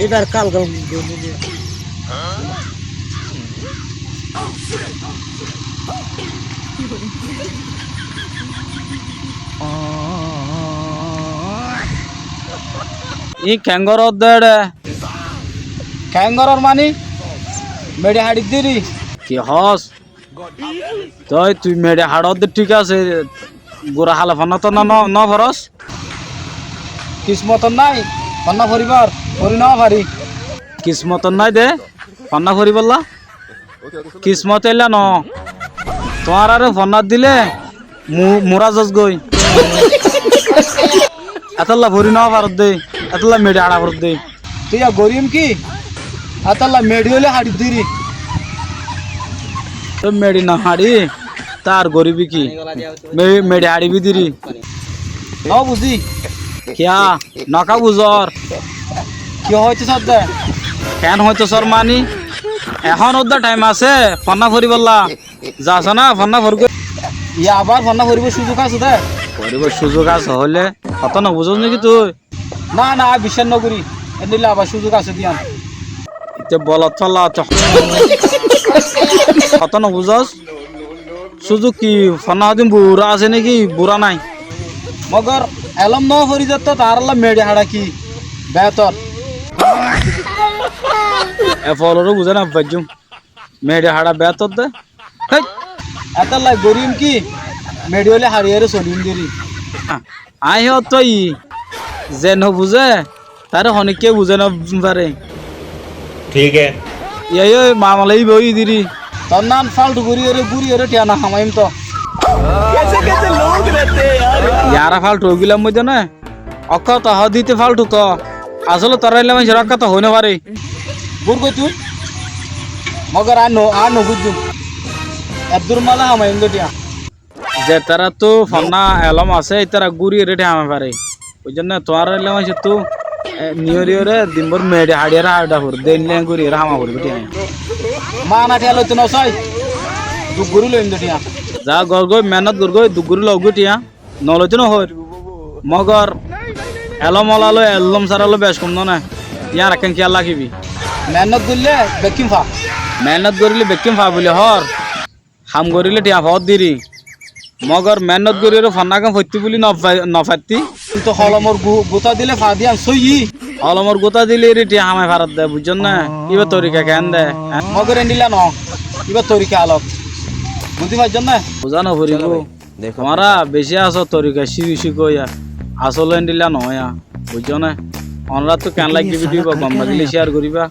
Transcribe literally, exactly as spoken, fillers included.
Ibar kal kal. Íin keéngoror de eçé? Keéngoror mani? Meçi haçi diri. Ki hoós? Toi tui meçi haçor de thík asé, gura hale fonná tonná no, no foros? Kismotot nái fonná foribár, fori no fari. Kismotot nái de fonná foribálla? Kismot eilla no. Tuáñráre fonná dile mu-, mura zos goi. Etólla fori no faros de, etólla meçi haça foros de. Tui yá gorim ki? Etólla meçi óile haçi diri. Toi meçi no haçi, tar goribi ki? Me-, meçi haçibi diri. No buzí. Kiyá? Noká buzor? Ki hoitó sor de? Keén hoitó sor mani? Ehón ódda thaim asé fonná foribálla. Zasó na, fonná forgói. Yá abar fonná foribór suzuk asé de. Foribór suzuk asé hoilé hotá no buzos niki tui? Na, na, añí biccác no gorí. Endilla abar suzuk asé de yían. Ite bolot falla to. Hotá no buzos? Suzuk ki fonná hodin bura asé niki bura nái? Mogor elóm no fori zettó taálla meçi haça ki beétor. E foloré buzái no faijjúm. Meçi haça beétor de. Héi! Etólla gorim ki? Meçi óile haçiyóre solim deri. Aññí hoótto yí, ze no buzé, taré honikká buzái no faré. Thík hé. Yói yói mamala íba óiye deri. Tonnán fálthu goríyoré gúriyoré thiañ no hamaiyúm toó. Yaára fálthu óigilam moidde né? Ókkota hoó dite fálthu toó. Asóle torá eilla maincóre ókkota hoói no fari. Búr goi tui. Mogor aññí no, aññí no búijjum. Eddúr mazé hamaiyúm dé thiañ. Zetaráttu fonná elóm asé, ítara gúriyoré thiañ hamai fare. Buijjó né? Tuáñra eilla maincóttu, e, niyóriyoré dinbór meçi haçiyóre haça fore, dé eilla gúriyoré hama fore, buijjó né? Maana thiañ loitó nosai. Duk gorí loiyum dé thiañ. Za gorgói, meénnot gorgói, duk gorí logói thiañ. Noloitó nohoóir. Mogor elóm ola loi, elóm sára loi bec kum no né. Yían ekkán kiyál rakíbi. Meénnot goillé bekkín fa. Meénnot goríle bekkín fa buli hoór. Ham goríle thiañ foót diri. Mogor meénnot goríyoré fonnágan foittí buli nofa-, nofaittí. Kintu holomor gu-, gutá dile fa diyan sóiyi. Holomor gutá dile eri thiañ hamai farat de, buijjón né? Íbar torika keén de? Mogor endilla noó. Íbar torika alok. Buzí faijjón né? Buzá noforibó. Tuáñra beci asó torika cíki cíko ya. Asóle endilla noó ya. Buijjó né? Onoráttu keén laiggé bidiyó íba gom lagilé cíyar goríba.